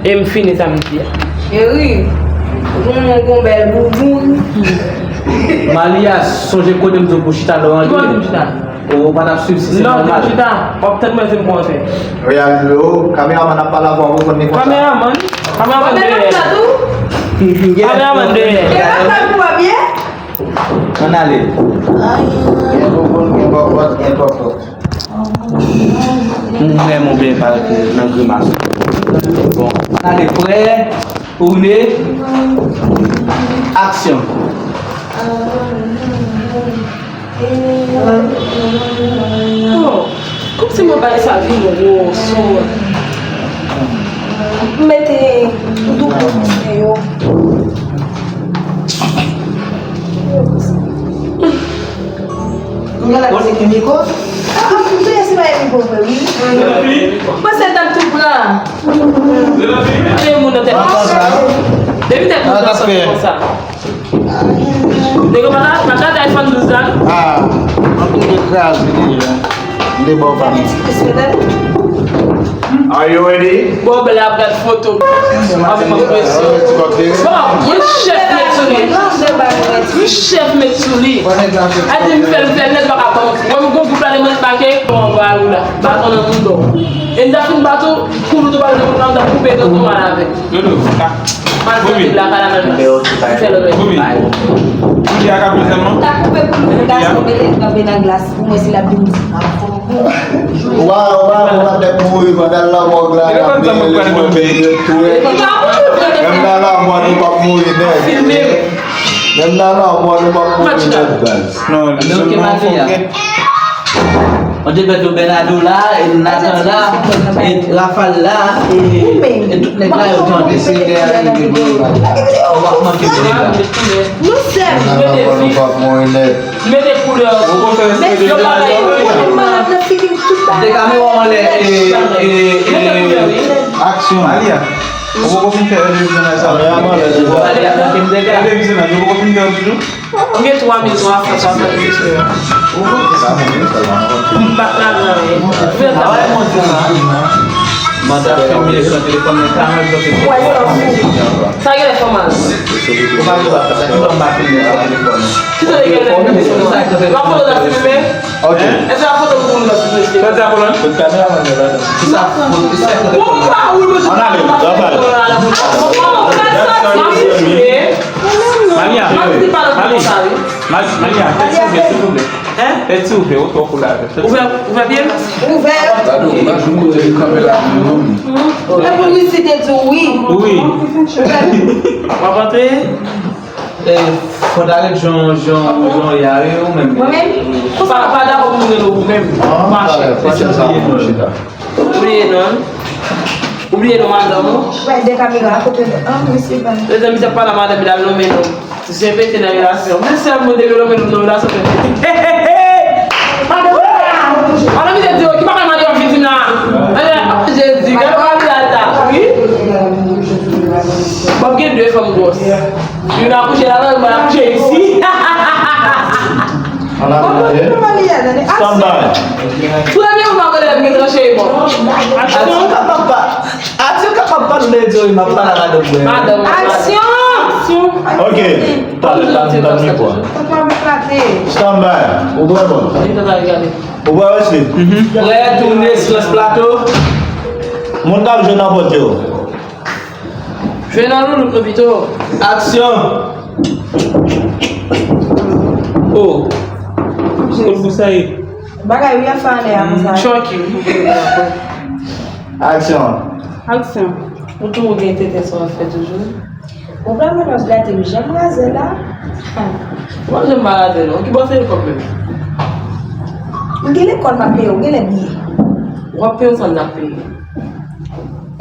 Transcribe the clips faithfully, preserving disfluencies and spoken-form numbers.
E m fini sa m di a. Cheri, ou konn mwen gon bèl bouboun. Malia, sonje kote m di w pou chita lò antre. Ki kote m chita? Ou pa t ap swiv si se nòmal. Lè w di m chita, w ap tann mwen si m konn fè. Real Dlo, kameramann ap pale avè w, ou konn li konsa. Kameramann? Kameramann dèyè. Kameramann dèyè. E pa sa pou w ap ye? Ann ale. Gen bouboun, gen bòbòt, gen kòkòt. M wè m byen parèt nan grimas. Bon, ann ale, prè, toune, aksyon. Oh, kòmsi mwen bay sa vin gwo sou mwen. M mete doubout yo. Mwen la kote ki mikwo? Ah, ah, m touye si pa gen mikwo vre, wi. Mwen se tan tou pran. Mwen se moun nan tèt. Depi tèt moun nan santi konsa. Nèg yo pa ta, pa ta iPhone douz la. Ah, m ap touye kraze deja. M te ba w pa m. Are you ready? Bon, bèl ap gad foto. Avèk mwen presyon. Bon, mwen chèf met sou li. Mwen chèf met sou li. A di m fè l, m fè l nèt pa ka ban mwen. Mwen, mwen gon gwoup la, mwen debake. Bon, ba ou la. Baton nan moun do. E m ta fin bat ou, kou nou tou pale nan moun nan, m ta koupe do tou mal avè. Mal fè la, kala nan glas. Fè lòt. Kounye a ka prezan non? Ta koupe kou nou gason, mete l kanpe nan glas pou mwen si l ap vin di. Waw, waw, waw, tèt mouri, pandan l nan mòg la, y ap mele li, mwen mele l tou. Menm nan lanmò, nou p ap mouri nèt. Menm nan lanmò, nou p ap mouri nèt, baz. Non, li sèlman fòkè. Mwen te pèdi Bernardo la, e Nathan la, e Rafal la, e, e tout nèg la, yo te antre, se lè a, yo te gwo, w ap manke mele la. Nou sèm. Menm nan lanmò, nou p ap mouri nèt. Mete koulè. Ou konn fè respè de Bernardo? Mete koulè, wi. Aksyon. Malia. Ou poko fin fè èdevizyonaj sa? Èdevizyonaj, ou poko fin fè toujou? M gen twa mil twa san swasannde sou yo. M pa t lage anyen. Mwen ta fè mil sou telefòn mwen, ka mwen bloke. Sa gen lè fè mal. Ou pa dwe ap fè sa, ki lè m pa filme sou telefòn? Ki sa gen lè fè mal? Lè foto ta filme? Ok. Èske la foto pou moun nan sou mesye? Sa di a kolòn? Tout kameramann yo ladan. Ki sa foto, ki sa foto? Bon, pa ou, mesye. Ann ale, ann ale. Malia, Malia, Malia, fè ti ouvè, silvouplè. Fè ti ouvè, ou twò kou la. Ouvè, ouvè pye m. Ouvè. Gade, ou pa jwenn kote li kanpe la, non. E pou Lucie te di w wi. Wi. W ap antre? E, fò ta ret jan, jan, jan w ye a, wi, ou menm. Mwen menm? Pa, pa dakò pou moun rele w ou menm. Mache, se bliye non. Ou bliye non? Ou bliye non madanm ou? Wè, de kamera, kote, ah, mesye, ban. Lè misye ap pale a madanm li, l al nonmen non. Zen pete nan relasyon. Men sèl moun te vle nonmen non nan relasyon, zen pete. Madanm, madanm li te di, ki bagay madanm vin di m la? Eh, Jezi, gade bagay la ta. Wi. Bon, gen de fanm gwòs. Youn akouche la, lòt mwen akouche isi. Ann ale, tande. Stand by. Premye ou pa konnen lè m gen tranche bon. Aksyon kapab pa. Aksyon kapab pa vle di wi, m ap pale a madanm mwen. Madanm. Aksyon. Ok. Talè, talè, talè, mikwo. Stand by. Ou prè bon? Ou prè, Wesley? Prè, tounen, silans plato. Moun k ap jwe nan pòt yo. Jwe nan loulout nou pito. Aksyon! Oh! Kout pou sa ye. Bagay wi ap fè anlè a konsa. Chòki wi. Aksyon! Aksyon! Ou tou ou gen tenten sa w ap fè toujou. Ou pa mwen ap gate m, jan m raze la. Mwen jan m pa raze non. Ki bò se lekòl menm? M gen lekòl m ap peye, ou genlè bliye. W ap peye w san n ap peye.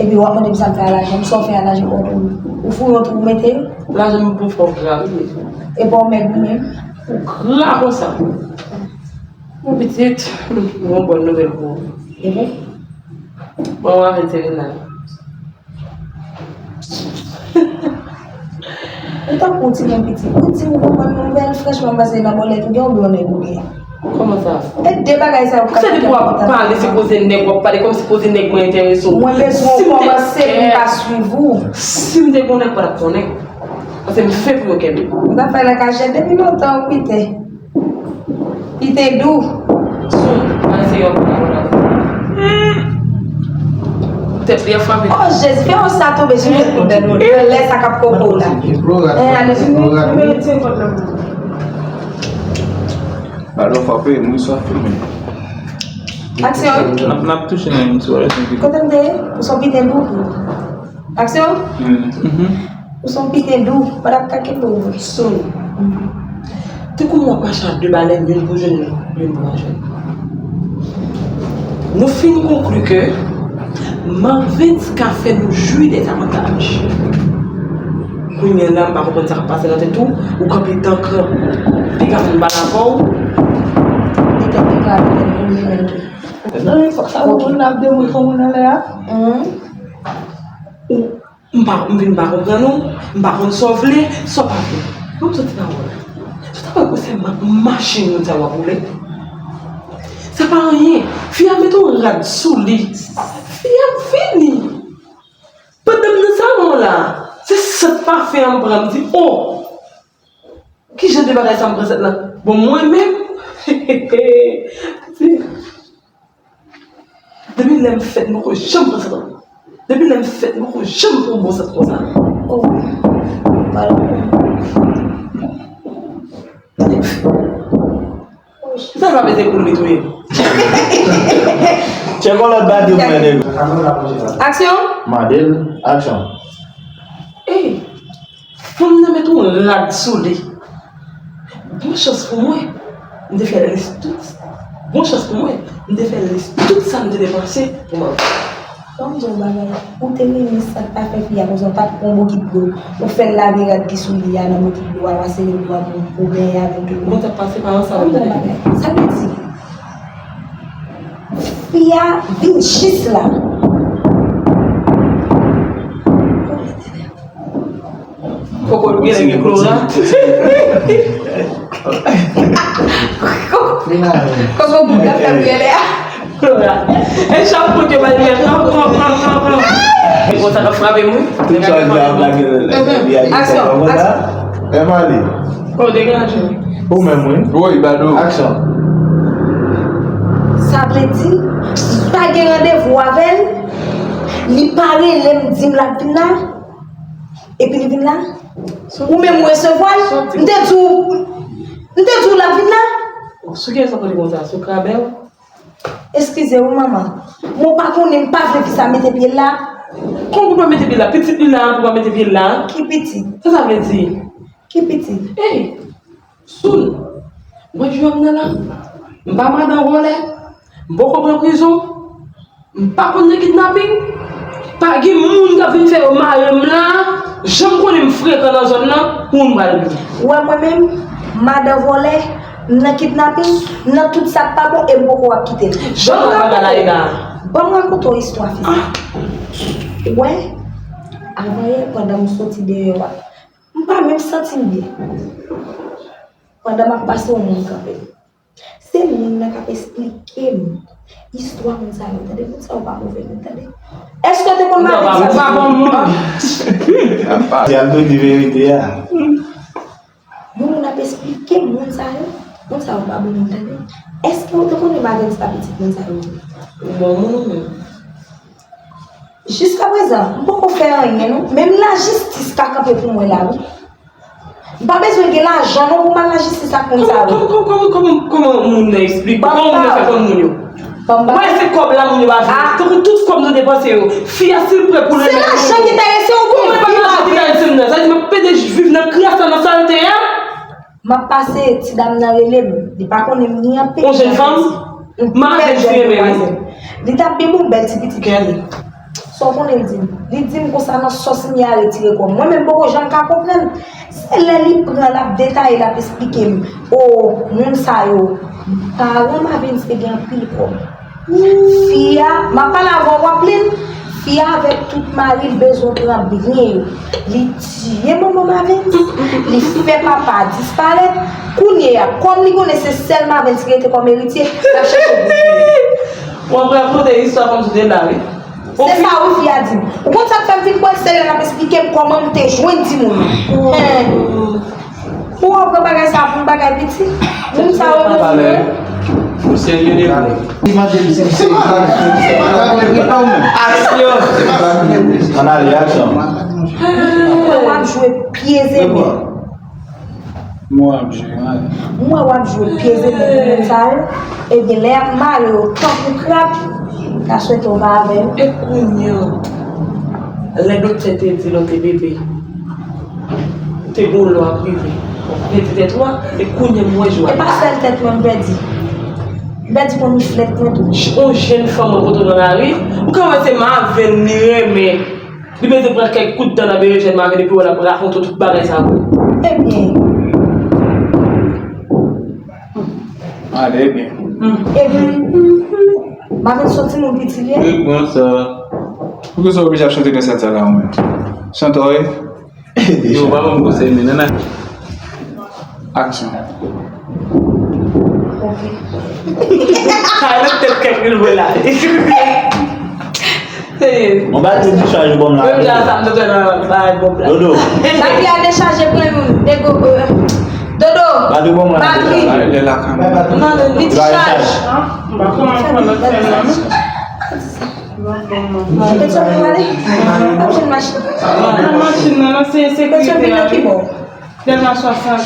Epi w ap mande m sa m fè a lajan m, sa w fè a lajan w ap ou, ou foure yon twou w mete yo? Lajan m pou fè w gra wi mesye. Epa w mèg ou menm? Ou gra konsa. Mon pitit, m gen yon bòn nouvèl pou ou. Ebyen? Bon, w avè Serena. Ou tankou yon timoun piti. Ou di ou konprann nouvèl, franchman, m panse nan bòlèt ou gen oubyen yon nèg ou gen. Kòman sa? E de bagay sa yo k ap fè depi w ap pale, se koze nèg w ap pale, kòmsi koze nèg mwen enterese w. Mwen bezwen w kòmanse pou m ka swiv ou. Si m te gen nèg, pa t ap konnen. Paske m fen pou yo kenbe. Ou ta fè nan kachèt depi lontan, ou kite. Li te dou. Sou, mwen se yon pwobab. Tèt li ap frape. Oh, Jezi, fè yon sa tonbe sou tèt nou, bèl moun. Lè sa k ap koko la. Eh, ale sou. Balon frape, mwen sa filme. Aksyon. N ap, n ap touche nan yon ti wè. Kote m te ye? Ou son piten dou. Aksyon. Ou son piten dou, pa t ap ka kenbe w vre. Sou. Tankou w ap mache a de balèn, youn pou jwenn, youn pou pa jwenn. Nou fin konkli ke Marvens ka fè nou jwi de zavantaj. Kounye a la, m pa konprann sa k ap pase nan tèt ou, ou kanpe tankran. Piga vin pale avè w. Li te piga avè w. Non, fòk sa moun ap demoun fò moun anlè a. Ou M pa, m vin pa konprann ou, m pa konn sa w vle, sa w pa vle. Bon, m soti nan wè. Sou ta wè se ma-, machin moun sa w ap woule? Sa pa anyen. Fi a mete yon rad sou li. Fi a fini. Pandan m nan salon la, se sant pafen an m pran, m di, oh! Ki jan de bagay sa m pran sèt lan? Bon, mwen menm, depi lè m fèt, m poko janm pran sèt lan. Depi lè m fèt, m poko janm pran bon sèt konsa. Oh, pardon. Sa l pa pete koul li touye. Tchèk yon lòt bati pou mwen, nèg. Aksyon! Mande l, aksyon. Ey, fanm nan met yon rad sou li. Bon chans pou mwen, m te fè lis tout. Bon chans pou mwen, m te fè lis tout sa m te depanse pou manman. Ban m di w yon bagay, ou te renmen sa k pa fè fi a konsa, w pa t pran bokit dlo, ou fè l lave rad ki sou li a nan bokit dlo a, w a sere dlo a pou, pou benyen avè l tou. Bon, sa k pase pa ansanm. Ban m di w yon bagay, sa vle di, fi a vin jis la. Koko l gen mikwo la. Koko bout ap fè bwè lè a. E chak kout yo ba li a. Pran, pran, pran, pran, pran. E konsa k ap frape m, wi. Tout sa w di a blague. Aksyon, aksyon. Emali. Oh, degaje. Ou menm, wi. Woy, Bado. Aksyon. Sa vle di, m pa gen randevou avè l, li pa rele m, di m l ap vin la. Epi li vin la? Ou menm ou resevwa l? M te di w, m te di w l ap vin la? Sou kiyès w ap pale konsa? Sou Krabè w? Eskize wi, manman. Mwen pa konnen, m pa vle fi sa mete pye l la. Kòman pou pa mete pye l la? Pitit li la, pou pa mete pye l la? Ki pitit? Sa sa vle di? Ki pitit? Ey! Soul, mwen jwe m nan la. M pa madan vòlè. M poko pran prizon. M pa konn nan kidnaping. Pa gen moun k ap vin fè yo mare m la. Jan m konnen m frekan nan zòn nan, pou m pral vini. Ou wè mwen menm, madan vòlè, m nan kidnaping, m nan tout sa k pa bon e m poko ap kite l. Jan m rakonte w, ban m rakonte w istwa fi sa. Ou wè, avanyè, pandan m soti deyò a, m pa menm santi m byen. Pandan m ap pase, yon moun kanpe m. Se moun nan k ap esplike m istwa moun sa yo, tande. Moun sa yo pa move moun, tande. Èske w te konn Mavenn? Ou pa bon moun. Si al tou di verite a. Yon moun ap esplike m moun sa yo, moun sa yo pa bon moun, tande. Èske w te konnen Mavenn se pa pitit moun sa yo? Ou bon moun ou menm? Jiskaprezan, m poko fè anyen non. Menm lajistis ka kanpe pou mwen la, wi. M pa bezwen gen lajan non pou m al lajistis ak moun sa yo. Kòman, kòman, kòman, kòman, kòman moun nan eksplike? Kòman moun nan fè konn moun yo? Ou pa wè se kòb la moun yo pa vle? Tankou tout kòb nou depanse yo. Fi a si l prè pou l renmen moun. Se lajan ki enterese w, wi. Kòman pa lajan ki enterese m nan? Sa vle di m ap pede viv nan kras la, nan salte a? M ap pase, ti dam nan rele m. Li pa konnen m ni anpil. Yon jèn fanm? Yon bèl jèn demwazèl. Li t ap byen bon, bèl ti pitit li ye. Sa w konnen l di m? Li di m konsa nan sòs li a retire kò m. Mwen menm m poko janm ka konprann. Se lè li pran, l ap detaye, l ap esplike m. O, moun sa yo, paran Mavens te gen anpil kòb. Fi a, m ap pale avè w, w ap li l. Fi a avèk tout mari l bezwen pran byen yo. Li tiye manman Mavens, li fè papa a disparèt. Kounye a, kòm li konnen se sèl Mavens ki rete kòm eritye, l ap chèche pou l tiye. W ap rakonte istwa kòmsi w te la, wi. Se sa wi fi a di m. Ou konn sa k fè m vin pran serye l ap esplike m kòman m te jwenn timoun nan. Hen. Pou w pran bagay sa pou bagay piti. Moun sa yo bezwen. Ou serye de vre. Li mande m si m serye. Aksyon. Ann ale, aksyon. Mwen w ap jwe pye zemen. Mwen w ap jwe mal. Mwen w ap jwe pye zemen pou moun sa yo. Ebyen, lè y ap mare yo tankou krab, m ta swete w pa avè yo. E kounye a, lè doktè te di l w te bebe, te gon lè w ap rive, w ap pèdi tèt ou a, e kounye a m wè jou a. E pa sèl tèt mwen m pèdi. M pèdi konn flèt mwen tou. Yon jèn fanm rankontre w nan lari, ou ka wè se Mavens li renmen. Li bezwen pran kèk kout dan nan berejèn Mavens epi w wè l ap rakonte w tout bagay sa yo. Ebyen. Ale, ebyen. Ebyen. Mavens se yon timoun piti li ye. Repran sa. Poukisa w oblije ap chante nan sèt sa la, ou menm? Chante w ye? Yo, pa ban m konsèy, men, nana. Aksyon. Ok. Sa, e nan tèt kèk mil vre la. Serye. Mwen ba de dichaj bòm la. Menm jan sa, m te nan bay bòm la. Dodo. Batri a dechaje, pran youn. Dego, euh, Dodo. Batri bòm la. Batri. Lè la kanmenm. Non, non, li dichaj. M pa konnen pran lòt sèn nan, non. Petyonvil ale? Ap jwenn machin. Nan machin nan, nan se sekirite la, wi. Dèlma swasant.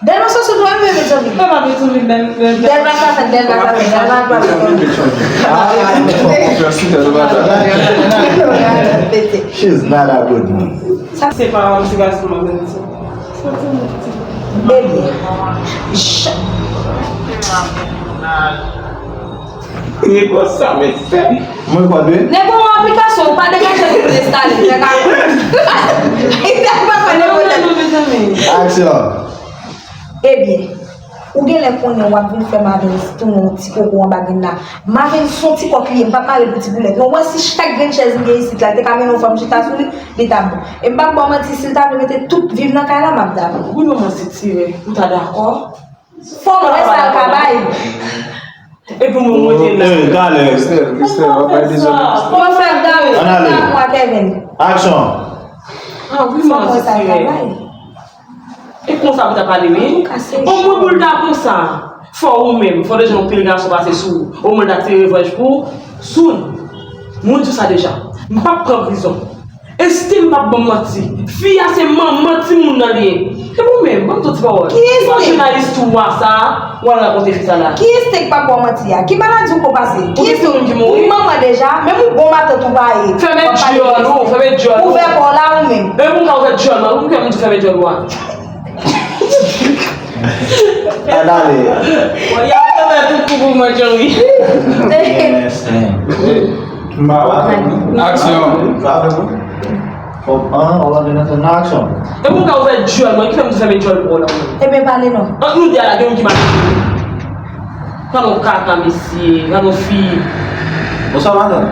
Dèlma swasant, ou menm Petyonvil? Papa Petyonvil, Dèl-, Dèl-, Dèlma swasant, Dèlma swasant, Dèlma swasant. She's not a good man. Sa se pa yon ti gason, mwen menm. Ebyen. Li konsa, mesye. Mwen pa de. Nèg ou yon aplikasyon, ou pa degaje pou instale, nèg a. Li tèlman pa nèg ou tèt. Aksyon. Ebyen, ou genlè konnen w ap vin fè Mavens tounen yon ti koko anba grenn la. Mavens se yon ti kòk li ye, m p ap mare pou ti boulèt. Non, w wè si chak grenn chèz m gen isit la, li te ka mennen yon fanm chita sou li, li t ap bon. E m p ap ba w manti, si l ta vle mete tout viv nan kay la, m ap dakò. Wi, manman, si ti vre, ou ta dakò? Fò m wè sa l ka bay. Epi mwen monte la. Eh, talè. Kristel, Kristel, w ap bay dezòd. Fò m fè l dare. Ann ale. Sa mwen, Kevin. Aksyon. Ah wi, manman, si ti vre. E konsa pou ta pale, wi. Omwen pou l ta konsa. Fò ou menm, fò deja yon pil gason pase sou ou. Omwen l ta tire revanj pou ou. Sou nou. Mwen di w sa deja. M p ap pran prizon. Estim p ap ban m manti. Fi a se manman timoun nan li ye. Epi ou menm, ban m di w ti pawòl. Ki Estim? Imajine istwa sa a, w al rakonte fi sa la. Ki Estim k p ap ba w manti a? Ki maladi w ko pase? Ou gen timoun ki mouri? Ou manman deja, menm yon bon matant ou pa ye. Fèmen djòl ou, fèmen djòl ou. Ouvè kò w la ou menm. E pou m ka ouvè djòl mwen, pou ki moun di fèmen djòl ou a? Ann ale. Bon, y ap fè tout kou pou mwen, Joey. Yes, man. Aksyon. An, w ap nan aksyon. E pou m ka ouvè djòl mwen, ki fè m di fèmen djòl pou w la? Ebyen, pale non. Ant nou de a la, gen youn ki mal. Gad on kaka, mesye, gad on fi. Bonswa, madanm.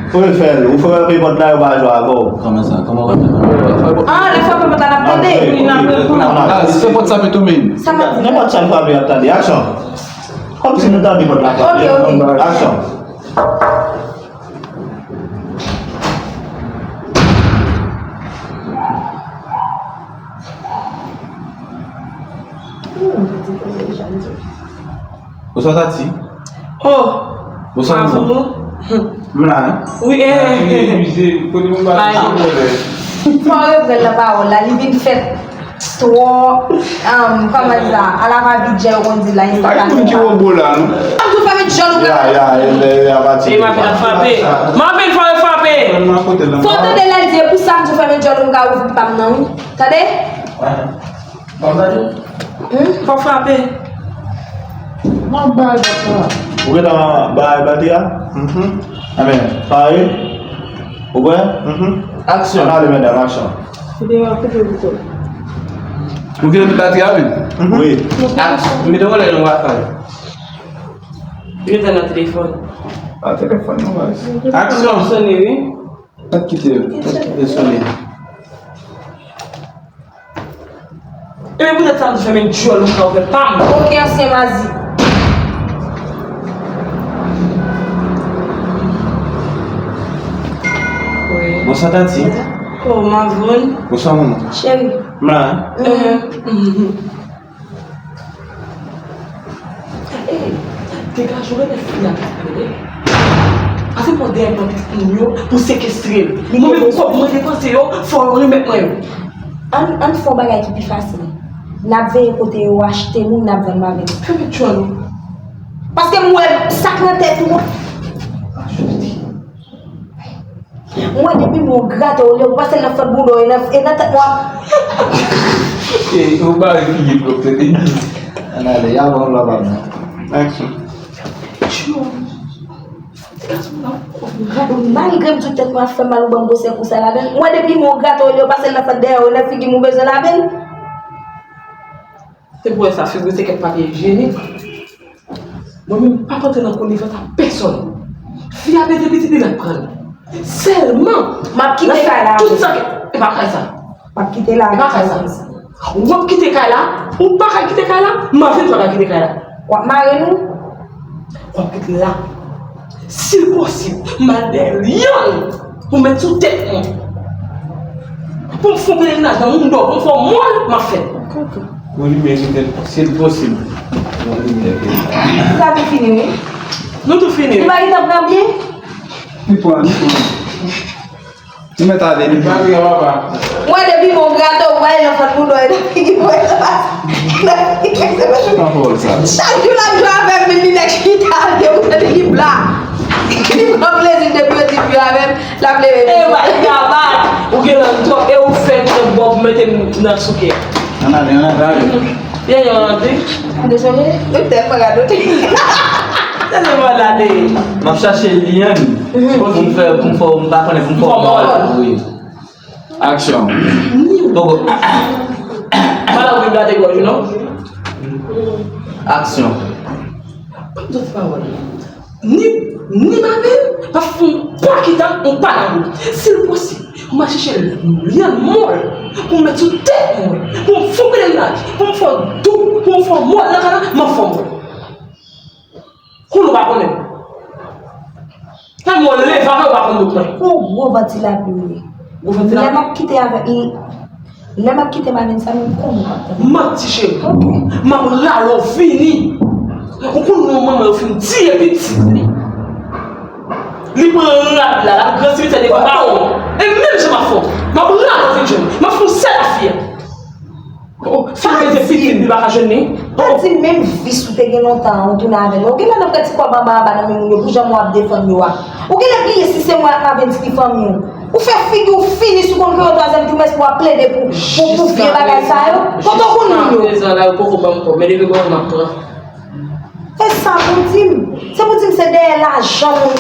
Fò yo fè l. Ou fè w ap pòt la, yo pa jwe avè w. Kòman sa? Kòman w ap fè? Ah, lè frape pòt la, n ap tande. Wi, n ap reponn. Ah, se pòt sa, men tou, men. Sa m ap di. Nenpòt sa l frape, y ap tande. Aksyon. Kòmsi nou tande pòt la frape. Ok, ok. Aksyon. Bonswa, Tati. Oh! Bonswa, maman. M la, wi. Wi, eh. Kote moun pa. Fò reprann nan pawòl la, li vin fèt twò, um, kòman di sa, alavadidye yo konn di la, enstantanè. Ay, moun ki wobo la, non? Ap tou fèmen djòl ou. Ya, ya, ya, ya, pati. E m ap frape. M ap fè fò frape. Fò tande lè l di, e pou sa m tou fèmen djòl ou, m ka ouvri pa m nan, wi. Tande? Fò frape. Mwen bay batri a. Ou gentan bay batri a? Mhm. Anben, pare. Ou prè? Mhm. Aksyon. Ann ale, medam, aksyon. Ou gentan met batri a, wi? Mhm. Wi. Aksyon. Mete w anlè nan Wi-Fi. Gentan nan telefòn. Pa telefòn non, baz. Aksyon! Sone, wi. Pa kite l. Pa kite l sone. Ebyen poutèt sa m di fèmen dyòl ou ka ouvè pa m. Ok, ansyen mazi. Bonswa Tati. Oh, Mavoun. Bonswa manman. Cheri. M la. Degaje w, renmen fi a, tande. Pase pran dèyè pran pitit moun yo pou sekestre l. Mwen menm kòb mwen depanse yo, fò yo remèt mwen yo. Ann, ann fè yon bagay ki pi fasil. N ap veye kote yo achte moun, n ap vann m avè l. Fèmen dyòl ou. Paske m wè sa k nan tèt ou. M wè depi m grate w, olye w pase l nan fòt bouda w, e nan, e nan tèt mwen. E, ou bare figi pwòp tèt e di. Ann ale, y a bon lòv avè m. Aksyon. Malgre m di w tèt mwen ap fè m mal, ou ban m gwosè kou sa lapenn. M wè depi m grate w, olye w pase l nan fòt dèyè w, e nan figi m ou bezwen lapenn. Se pou wè sa, figi w se kèk papye ijyenik. Mwen menm, m p ap antre nan konivans ak pèsonn. Fi a peze pitit li, l ap pran l. Sèlman, m ap kite kay la avè l. Tout sa ke, e pa kay sa. M ap kite la. E pa kay sa. W ap kite kay la, ou pa ka kite kay la, m avè l pa ka kite kay la. W ap mare nou? W ap kite la. Si l posib, m al dèyè lyann pou m met sou tèt mwen. Pou m fè yon pelerinaj nan mouda w, pou m fè w mòl, m ap fè l. Bon, li merite l, si l posib. Bon, li merite l. Sa tou fini, wi. Nou tou fini. Li pa gentan pran byen? Li pran, li pran. Li mèt ale, li pran. Mwen, depi bon grate w, w ale nan fòt bouda w, e nan figi w, e nan figi w. Chak jou l ap jwe avè m, men li nèk chita, de ou tande li bla. Li pran plezi depi yo di l jwe avè m, l ap leve. E, ba, li ka bat. Ou gen lang twòp, e ou fè nèg bò pou mete m nan souke. Ann ale, ann ale. Ye, yo, antre. Dezole, nou tèlman radote. Tande mwen la de. M ap chache lyann pou m fè, pou m fè, m pa konnen pou m fè mòl. Wi. Aksyon. Poko. Mwen la ou vin gate gòj ou non. Aksyon. Ban m zòt pawòl. Ni, ni m avè l, pa fè yon pa kita, yon pa labou. Si l posib, m a chèche lyann mòl pou m met sou tèt mwen, pou m fè yon pelerinaj, pou m fè dou, pou m fè mòl nan kay la, m ap fè mòl. Kounye w pa konnen. Tèlman w leve avè w pa konn bout mwen. Yon gwo vantilapli w ye. Gwo vantilapli? Lè m ap kite avè, lè m ap kite Marvin sa menm konnen w ap tande. Manti cheri. Ok. M ap rale w fini. Ou konn yon manman yo fin tiye pitit li. Li pran rad la, l ap gran simityè devan bawon. E menm jan m ap fè w. M ap rale w fini jwenn. M ap fè w sèl afè. Oh, sa vle di pitit li pa ka jwenn li? Pa di menm vis ou te gen lontan an, ou tounen avè l. Ou genlè nan pran ti kòb anba anba nan men moun yo pou jan w ap defann yo a. Ou genlè bliye si se mwen ak Mavens ki fanmi w. Ou fè figi w fini si w konn kreye yon twazyèm trimès pou w ap plede pou, pou, pou vye bagay sa yo. Kote w konn moun yo? Jiska prezan la, yo poko ban m kòb, men depi kounye a m ap pran. E sa pou di m. Se pou di m se dèyè lajan moun.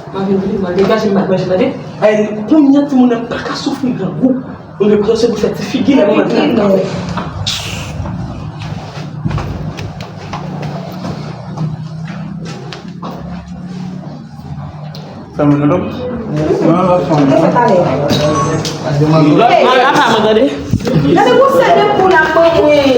M a vin vini, m a degaje m, m a manje, tande. Ay, kounye a timoun nan pa ka soufri grangou. Ou dwe pran se pou fè ti figi lè mwen mèt la. Fèmen nou lòk. Non, lòk fèmen. Lòk mwen la pa mwen tande. Gade pou sèl de kou la mwen.